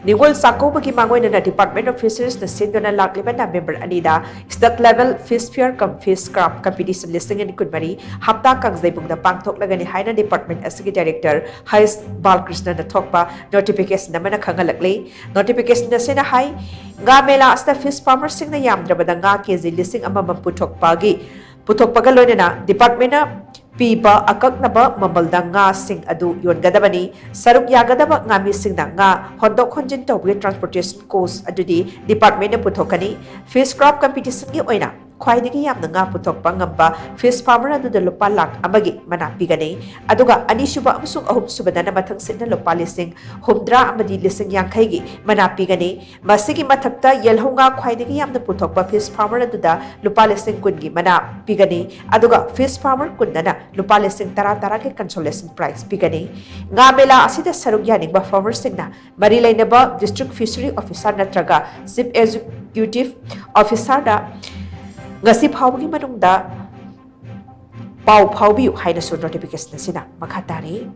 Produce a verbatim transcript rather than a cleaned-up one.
ꯅꯤꯉꯣꯜ ꯆꯥꯛꯀꯧꯕꯒꯤ ꯃꯥꯡꯑꯣꯏꯅꯅ Department of Fisheries ꯅ ꯁꯤꯟꯗꯨꯅ ꯂꯥꯛꯂꯤꯕ November ꯑꯅꯤꯗ State Level Fish Fair cum Fish Craft Competition ꯂꯤꯁꯤꯡ ꯑꯅꯤ ꯀꯨꯟꯃꯔꯤ ꯍꯞꯇꯥ ꯀꯥꯡꯖꯩꯕꯨꯡꯗ ꯄꯥꯡꯊꯣꯛꯂꯒꯅꯤ ꯍꯥꯏꯅ department ꯑꯁꯤꯒꯤ director ꯍꯩꯁ ꯕꯥꯂꯀ꯭ꯔꯤꯁꯅꯅ ꯊꯣꯛꯄ notification ꯑꯃꯅ ꯈꯪꯍꯜꯂꯛꯂꯤ꯫ Notification ꯑꯁꯤꯅ ꯍꯥꯏ, ꯉꯥ ꯃꯦꯂꯥ ꯑꯁꯤꯗ fish farmer ꯁꯤꯡꯅ ꯌꯥꯝꯗ꯭ꯔꯕꯗ ꯉꯥ ꯀꯦꯖꯤ ꯂꯤꯁꯤꯡ ꯑꯃꯃꯝ ꯄꯨꯊꯣꯛꯄꯒꯤ, ꯄꯨꯊꯣꯛꯄꯒ ꯂꯣꯏꯅꯅ department ꯅ ꯄꯤꯕ ꯑꯀꯛꯅꯕ ꯃꯃꯜꯗ ꯉꯥꯁꯤꯡ ꯑꯗꯨ ꯌꯣꯟꯒꯗꯕꯅꯤ꯫ ꯁꯔꯨꯛ ꯌꯥꯒꯗꯕ ꯉꯥꯃꯤꯁꯤꯡꯅ ꯉꯥ ꯍꯣꯟꯗꯣꯛ ꯍꯣꯟꯖꯤꯟ ꯇꯧꯕꯒꯤ transportation cost ꯑꯗꯨꯗꯤ department ꯅ ꯄꯨꯊꯣꯛꯀꯅꯤ꯫ Fish craft competition ꯒꯤ ꯑꯣꯏꯅ ꯈ꯭ꯋꯥꯏꯗꯒꯤ ꯌꯥꯝꯅ ꯉꯥ ꯄꯨꯊꯣꯛꯄ ꯉꯝꯕ fish farmer ꯑꯗꯨꯗ ꯂꯨꯄꯥ ꯂꯥꯈ ꯑꯃꯒꯤ ꯃꯅꯥ ꯄꯤꯒꯅꯤ꯫ ꯑꯗꯨꯒ ꯑꯅꯤꯁꯨꯕ ꯑꯃꯁꯨꯡ ꯑꯍꯨꯝꯁꯨꯕꯗꯅ ꯃꯊꯪ ꯁꯤꯠꯅ ꯂꯨꯄꯥ ꯂꯤꯁꯤꯡ ꯍꯨꯝꯗ꯭ꯔꯥ ꯑꯃꯗꯤ ꯂꯤꯁꯤꯡ ꯌꯥꯡꯈꯩꯒꯤ ꯃꯅꯥ ꯄꯤꯒꯅꯤ꯫ ꯃꯁꯤꯒꯤ ꯃꯊꯛꯇ ꯌꯦꯜꯍꯧ ꯉꯥ ꯈ꯭ꯋꯥꯏꯗꯒꯤ ꯌꯥꯝꯅ ꯄꯨꯊꯣꯛꯄ fish farmer ꯑꯗꯨꯗ ꯂꯨꯄꯥ ꯂꯤꯁꯤꯡ ꯀꯨꯟꯒꯤ ꯃꯅꯥ ꯄꯤꯒꯅꯤ꯫ ꯑꯗꯨꯒ fish farmer ꯀꯨꯟꯗꯅ ꯂꯨꯄꯥ ꯂꯤꯁꯤꯡ ꯇꯔꯥ ꯇꯔꯥꯒꯤ consolation prize ꯄꯤꯒꯅꯤ꯫ ꯉꯥ ꯃꯦꯂꯥ ꯑꯁꯤꯗ ꯁꯔꯨꯛ ꯌꯥꯅꯤꯡꯕ farmer ꯁꯤꯡꯅ ꯃꯔꯤ ꯂꯩꯅꯕ district fishery officer ꯅꯠꯇ꯭ꯔꯒ chief executive officer ꯗ ꯉꯁꯤ ꯐꯥꯎꯕꯒꯤ ꯃꯅꯨꯡꯗ ꯄꯥꯎ ꯐꯥꯎꯕꯤꯌꯨ ꯍꯥꯏꯅꯁꯨ notification ꯑꯁꯤꯅ ꯃꯈꯥ ꯇꯥꯔꯤ꯫